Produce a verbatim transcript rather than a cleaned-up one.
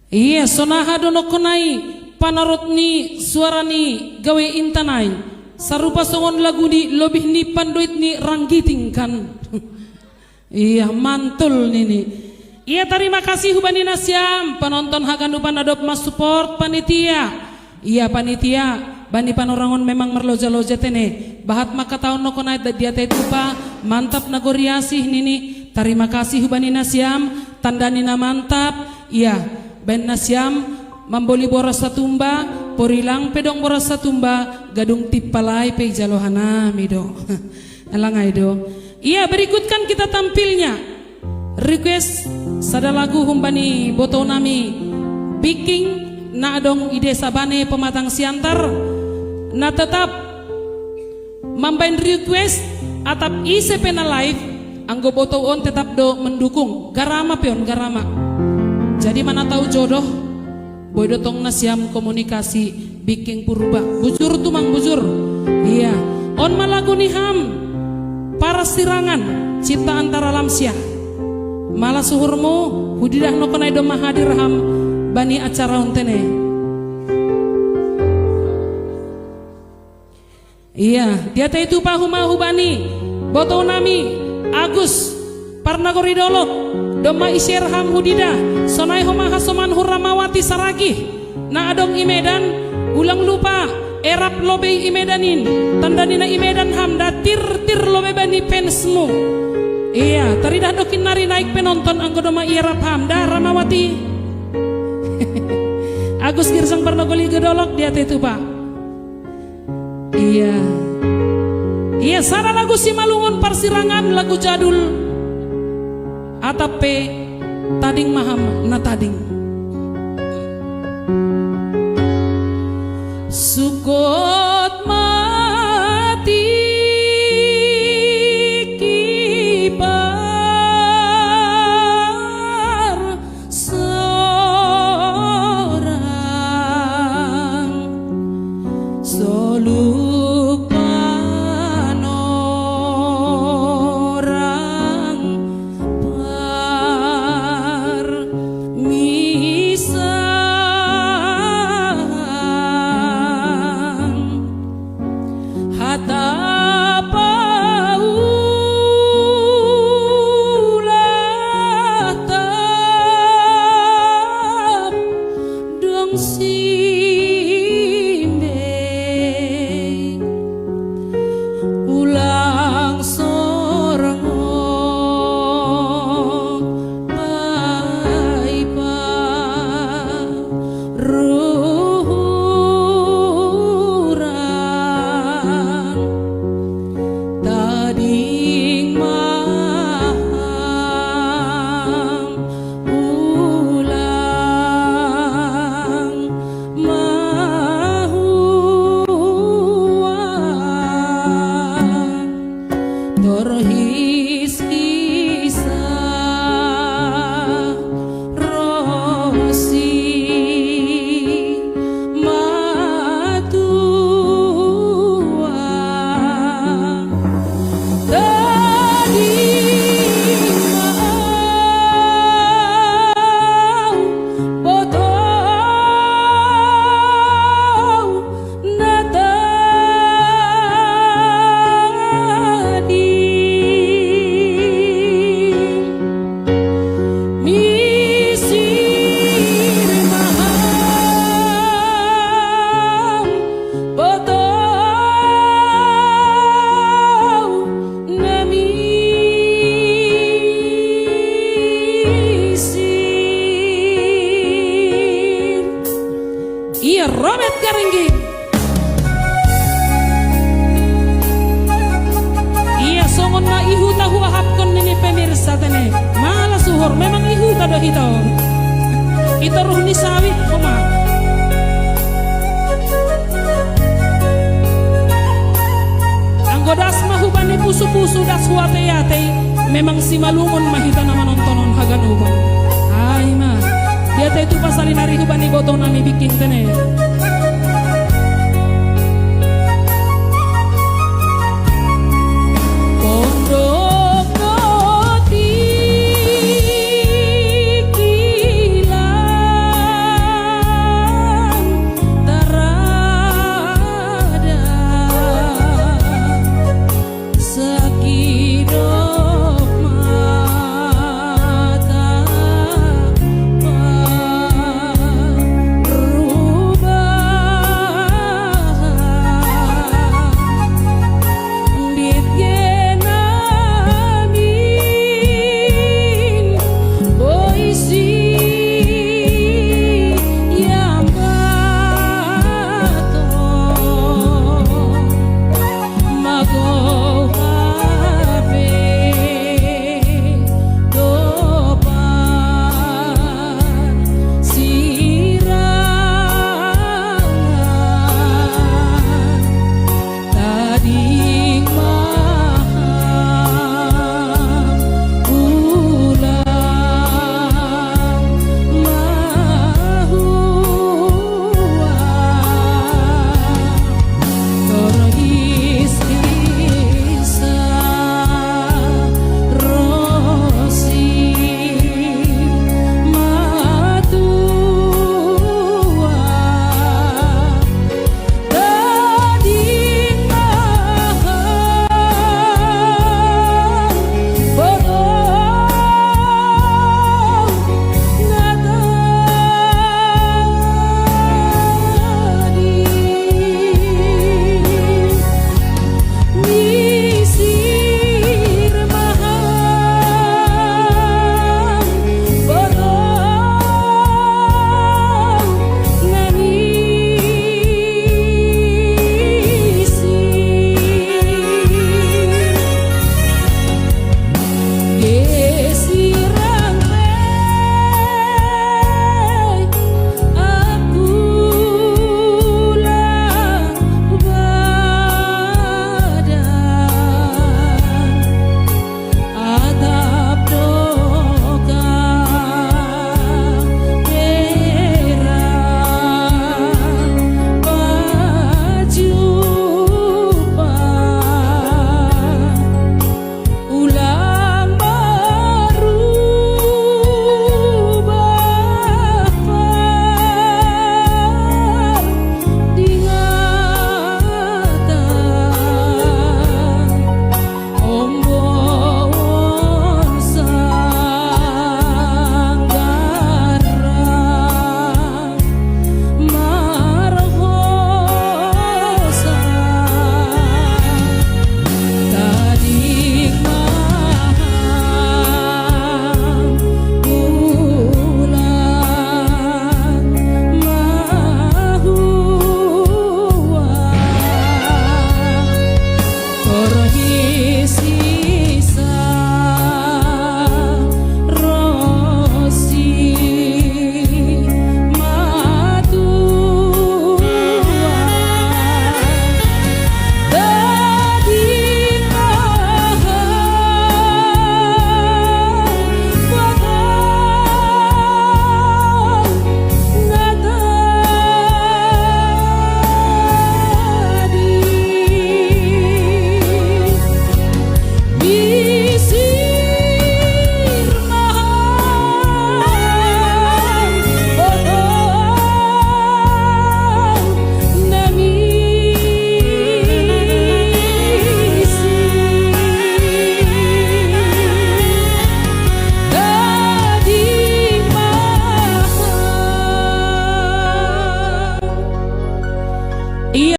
Iya, sonaha do nongkonai panorot ni suara ni gawe intanai. Sarupa songon lagu ni lobih ni pandoit ni Ranggiting kan. Iya, mantul nini. Iya, tarima kasih hubani nasiam, penonton haganupan na dob mansupport panitia. Iya, panitia, bani panorangon memang marloja-loja tene. Bahat mangkatahon nongkonai da diata i tupa, mantap na goriasih nini. Tarima kasih hubani nasiam, tanda ni na mantap. Iya, baen nasiam mamboli boras satumba, porilang pe dong boras satumba, gadung timpalai pe ijalo hanami do. Alangai do. Iya, berikutkan kita tampilnya. Request sada lagu humbani botounami Biking na adong i desa Bane Pematang Siantar, na tetap mambaen request atap ise pe na live, anggo botou on tetap do mendukung. Garama pe on, garama. Jadi mana tahu jodoh, boi do tong nasiam komunikasi Biking Purba. Bujur tumang bujur. Iya. On ma lagu ni ham Parsirangan, ciptaan Tara Lamsyah. Malas uhurmu, hudidah nongkonai domma hadir ham bani acara on tene. Iya, diata i tupa homa hubani botounami Agus Parnagori Dolok, domma i-share ham hudidah, sonai homa hasoman hu Ramawati Saragih, na adong i Medan, ulang lupa erap lobei i Medan in, tanda ni na i Medan ham da tir-tir lobei bani fansmu. Iya, taridah dokin nari naik penonton anggo domma ierap ham da Ramawati. Agus Girsang Parnagori Dolok, diata i tupa. Iya. Iya, sada lagu Simalungun Parsirangan, lagu jadul. Atap pe tading ma ham na tading. Sukot ma tingki par sorang, soluk panorang parmisan. Hata paulah tap dong simbei, ulang sorong paipa ruhurang. Tading ma ham ulang mahuang. Torhis-hisa rosi matua. Tadi mau botau na tadi. Misir ma ham botau na misir. Iya, Robert Garinggi. Iya, songon na i huta huahapkon nini pemirsa tene. Malas uhur, memang i huta do hita on. I toruh ni sawit homa. Anggo das ma hubani pusu-pusu, das huatei-atei, memang Simalungun ma hita na manonton on haganupan. Ai ma. Diata i tupa sali nari hubani botounami Biking tene. Pondok do tingki la Iya,